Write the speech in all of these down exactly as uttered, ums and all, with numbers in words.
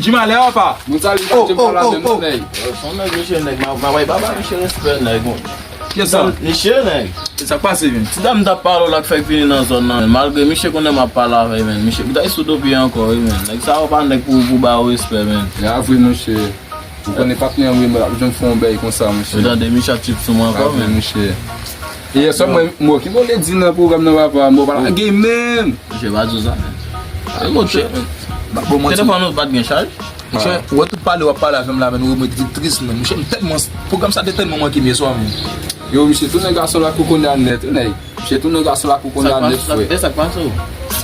Jim ale, papa. Moun sa li pa janm pale avè m non, nèg. Son nèg, mesye, nèg, ma, ma bay baba, mesye, respè, nèg. Kiyès sa? Misye, nèg. Sa k pase, menm? Ti dam t ap pale w la k fèk vini nan zòn nan, menm. Malgre misye konnen m ap pale avè l, menm. Misye, li ta sou do pye ankò, wi, menm. Nèg sa yo pa nèg pou, pou ba yo respè, menm. Ya, vre, monchè. Ou konnen patnè an, wi, m ap jwenn fè yon bèy konsa, monchè. Ou tande, misye ap tchip sou mwen ankò, menm. Monchè. E yè swa, mwen, mwen ki vole di nan pwogram nan, papa, mwen pa lage menm. Misye pa di w sa, menm. Telefòn ou pa t gen chaj? Monchè, ou wè tout pale w ap pale avè m la, menm, ou mwen te tris, menm. Monchè, m tèlman, pwogram sa te tèlman manke m yè swa, menm. Yo, misye tounen gason la koukounya nèt, wi, nèg. Misye tounen gason la koukounya nèt, frè. Sa k pase w?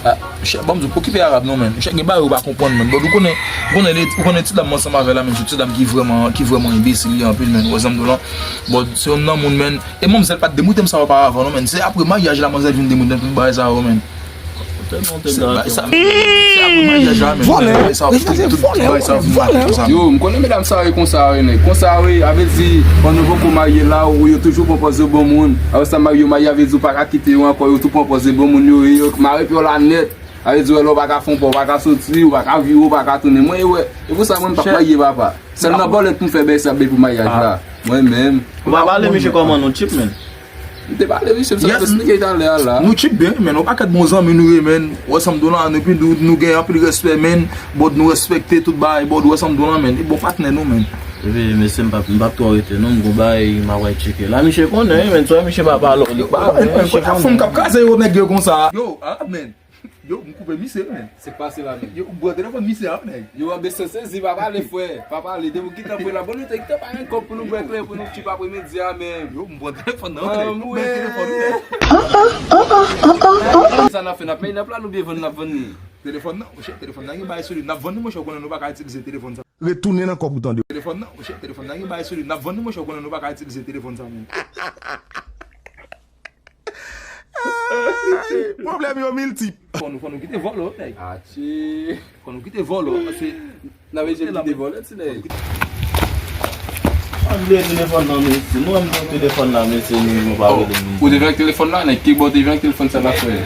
Ah, monchè, ban m di w, okipe arab non, menm. Monchè, gen bagay ou pa konprann, menm. Bon, ou konnen, ou konnen, ou konnen ti dam mwen ansanm avè la, menm, se ti dam ki vrèman, ki vrèman enbesil, li anpil, menm. Ou wè sa m di w lan? Bon, se yon nan moun, menm. E manmzèl pa t demoute m sa oparavan, non, menm. Se apre maryaj la, manmzèl vin demoute m tout bagay sa yo, menm. Se bagay sa, se apre maryaj la, menm. Vòlè, Reginald, se vòlè, vòlè. Yo, m konnen medam sa yo konsa, wi, nèg. Konsa, wi, a vle di, pandan nou poko marye la, ou yo toujou pran pòz yo bon moun. Apre sa, yo marye, a vle di, ou pa ka kite yo ankò, yo tou pran pòz yo bon moun, yo, yo mare pye w la nèt. A vle di, wè, lè w pa ka fè yon pa, ou pa ka soti, ou pa ka vire, ou pa ka tounen. Mwen, wè, e pou sa, mwen, m p ap marye, papa. Sèl nan bòlèt pou m fè bèy sa, bèy pou maryaj la. Mwen menm. Ou pa pale, misye, kòman nou tchip, menm? M te pale, misye, m sot esplike talè a la. Nou tchip byen, menm. Yon pakèt bon zanmi nou ye, menm. Ou wè sa m di w lan, epi nou, nou gen anpil respè, menm. Bon, nou respekte tout bagay, bon, ou wè sa m di w lan, menm. E bon patnè nou, menm. Epi, mesye, m p ap, m p ap twò rete, non, m gon bagay, m ap al tcheke. La, misye konnen, wi, menm. Swa misye pa pale, li pa, menm, misye konnen. Fòk ap kaze yo, nèg yo konsa. Yo, ah, menm. Yo, m koupe misye, wi, menm. Se k pase la, menm. Yo, m pran telefòn misye a, wi, nèg. Yo, anbesyon sezi, pa pale, frè. Pa pale. Depi w gentan pre la, bon, nou te gentan pa gen kòb pou nou bwè kleren pou nou tchip apremidi a, menm. Yo, m pran telefòn nan, wi, nèg. M pran telefòn, wi, nèg. Sa n ap fè, n ap peye nap la, nou byen vann, n ap vann li. Telefòn nan, monchè, telefòn nan gen bagay sou li. N ap vann li, monchè, ou konnen nou pa ka itilize telefòn sa. Retounen nan kòb ou tande. Telefòn nan, monchè, telefòn nan gen bagay sou li. N ap vann li, monchè, ou konnen nou pa ka itilize telefòn sa, menm. Pwoblèm yo miltip. Fò nou, fò nou kite vòlò, nèg. Atchi. Fò nou kite vòlò, paske n ap eje kite vòlò, ti nèg. Mwen bliye telefòn nan, mesye. Mwen bliye telefòn nan, mesye, nou, nou pa rele moun. Ou te vin ak telefòn la, nèg? Ki bò ou te vin ak telefòn sa la, frè?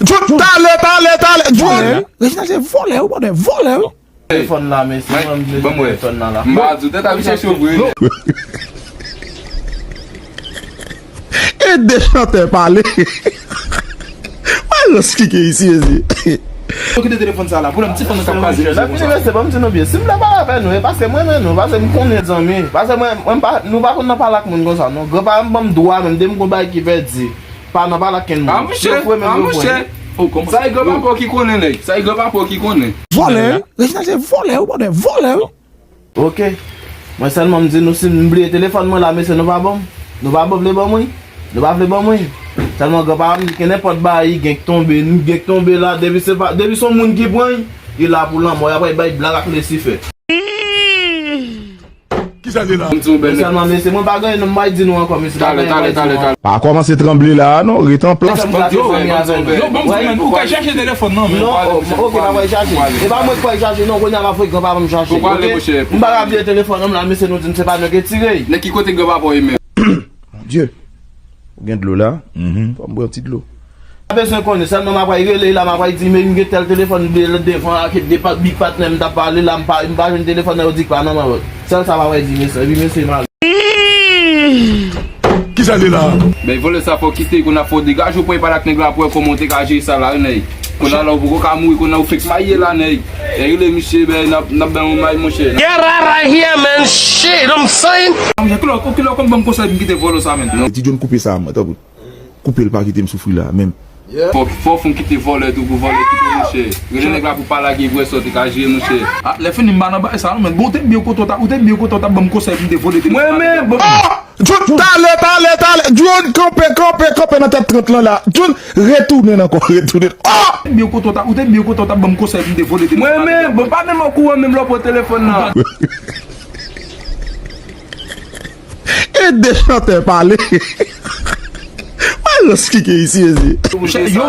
John, talè, talè, talè, John. Reginald, se vòlè, ou pa de vòlè, wi. Telefòn la, mesye, mwen, m bliye telefòn nan la. M pa di w tèt ap chèche w vre. Ede chantè pale. Mwen rans ki gen isi, mesye. Yo kite telefòn sa la, pwoblèm ti fanm k ap kraze. N ap fini, mesye, ban m di nou byen. Si m vle pale avè nou, e paske mwen renmen nou, paske m konnen zanmi, paske mwen, mwen pa, nou pa konn nan pale ak moun konsa, non. Granpa m ban m dwa, menm, depi m gon bagay ki pèdi. Pa nan pale ak kenn moun. Ah, monchè, ah, monchè. Oh, kòman sa? Sa e granpapa w ki konnen, nèg. Sa e granpapa w ki konnen. Vòlè, wi. Reginald, se vòlè, ou pa de vòlè, wi. Ok. Mwen sèlman m di nou, si m bliye telefòn mwen la, mesye, nou pa ban m. Nou pa vle ban mwen. Nou pa vle ban mwen. Sèlman granpapa m di ke nenpòt bagay, li gen k tonbe, li gen k tonbe la, depi se pa, depi se yon moun ki pran l, li la pou lanmò, y ap bay blag ak Lisifè. Kisa se la? M di w bèl nèg. Sèlman, mesye, mwen pa gen anyen non, m pa di nou ankò, mesye. Talè, talè, talè, talè. Pa kòmanse tranble la a non, ret an plas. Yo, ban m di w, men, ou ka chache telefòn nan, men. Non, ok, m ap al chache. E pa mwen ki pral chache, non, kounye a m ap voye granpapa m chache, ok? M pa ka bliye telefòn nan la, mesye, nou di m se pa nou ki tire. Nan ki kote granpapa w ye menm? Mon Dieu. Ou gen dlo la? Fò m bwè yon ti dlo. Pa bezwen konnen, sèlman m ap pral rele la, m ap pral di, men m gen tèl telefòn de, devan ak de pa, big patnè m t ap pale la, m pa, m pa jwenn telefòn nan, yo di k pa nan men l. Sèl sa m ap pral di mesye, epi mesye m ale. Kisa se la? Ben, vòlè sa fò kite, kounye a fò degaje w pou w pale ak nèg la pou wè kòman w te ka jere sa la, wi, nèg. Kounye a la, ou poko ka mouri, kounye a ou fèk marye la, nèg. E rele misye, ben, n ap, n ap bay yon may, monchè. Get out of here, man. Shit, I'm saying. Monchè, kilè, kilè w konn ban m konsèy pou m kite vòlò sa, menm? Ti John, koupe sa, mwen, tanpri. Koupe l, pa kite m soufri la, menm. Fò, fò w fè m kite vòlè tou pou vòlè kite, monchè. Rele nèg la pou pale ak li, pou wè sa w te ka jere, monchè. Ah, lè fini, m pa nan bagay sa, non, menm. Bon, ou te byen kontan, ou te byen kontan, w t ap ban m konsèy pou m te vòlè telefòn. Mwen menm, bon. John, talè, talè, talè. John, kanpe, kanpe, kanpe nan tèt trant lan la. John, retounen ankò, retounen. Ah! Ou te byen kontan, ou te byen kontan, w t ap ban m konsèy pou m te vòlè telefòn. Mwen menm, bon, pa menm okouran menm lè w pran telefòn nan. Ede chantè pale. Mwen rans ki gen isi, ezi. Yo,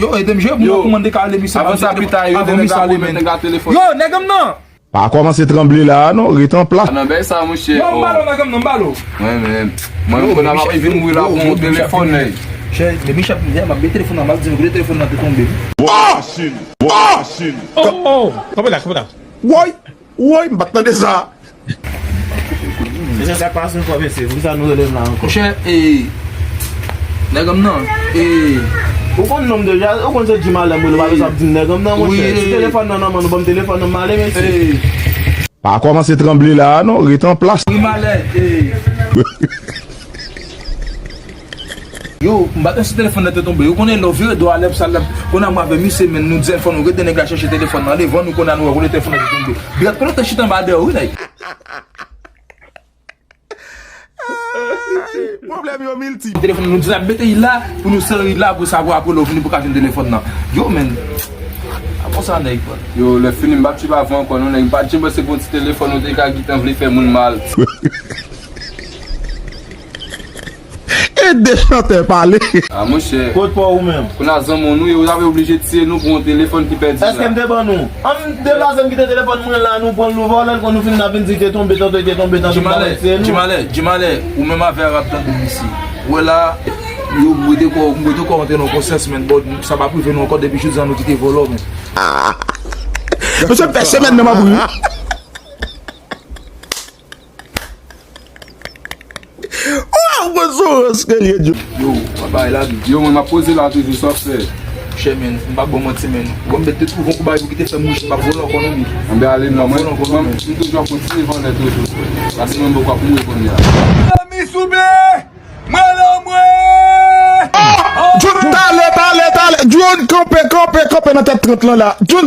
yo, ede m jwe pou mwen, kòman m te ka rele misye. Avan sa, pita, yo, avan misye ale, men. Yo, nèg m nan. Pa kòmanse tranble la a non, ret an plas. Nan bèy sa, monchè. Yo, m balo, nèg m nan, m balo. Mwen menm. Mwen, m konn ap vin mouri la pou yon telefòn, nèg. Chè, depi chèf m di, m ap bay telefòn nan, m ap di nou kote telefòn nan te tonbe. Wouy! Wouy! Kanpe la, kanpe la. Woy! Woy, m pa t tande sa. Se sa k pase ankò, mesye. Poukisa nou rele m la ankò? Monchè, e, nèg an m nan, e, ou konn non m deja, ou konn se Jim Allen m rele, w pa bezwen ap di m nèg an m nan, monchè. Si telefòn nan nan men nou, ban m telefòn nan, m ale, mesye. Pa kòmanse tranble la a non, ret an plas. Wi, m ale, e. Yo, m pa t wè si telefòn nan te tonbe. Yo konnen lè w vire do a lè pou sa lè, kounye a m avè misye, men nou di l fò nou rete nèg la chèche telefòn nan. Devan nou kounye a nou wè kote telefòn nan te tonbe. Brèt konnen w te chita anba dèyè w, wi, nèg. Pwoblèm yo miltip. Telefòn nan nou di l ap mete l la, pou nou sere l la, pou sa pou apre lè w vini pou ka jwenn telefòn nan. Yo, men. A konsa nèg, bro. Yo, lè fini, m p ap tchip avè w ankò, non, nèg. M pa t janm panse pou yon ti telefòn, ou te ka gentan vle fè moun mal. Ede chantè pale. A, monchè. Kot pa w ou menm? Kounye a zanmi w nou ye, ou t ap oblije tiye nou pou yon telefòn ki pèdi la. Èske m te ban nou? An m deplase m kite telefòn mwen la, nou pran l, nou vòlè l, kon nou fin n ap vin di l te tonbe, tantò l te tonbe, tantò l pa tiye nou. Jim Allen, Jim Allen, ou menm avè a w ap tande m isi. Ou wè la, yo, m rete kò, m rete kò antre nan konsyans, men, bon, sa p ap rive nou ankò depi jodi a nou kite vòlò, men. Mesye, fè semèn nan m ap ri. Waw, mwen sou rans ke l ye, Djo. Yo, w ap bay la, men. Yo, mwen, m ap poze la toujou, sa w ap fè? Monchè, men, m p ap ba w manti, men. Bon, m mèt te twouve yon kou bagay pou kite fè m mouche, m p ap vòlò ankò non, men. Anben, ale non, mwen, mwen, m toujou ap kontinye vòlè toujou, frè. Paske mwen, m poko ap mouri kounye a. Mezanmi, souple! Mwen la, mwen! Djo, talè, talè, talè. Djo, kanpe, kanpe, kanpe nan tèt trant lan la. Djo.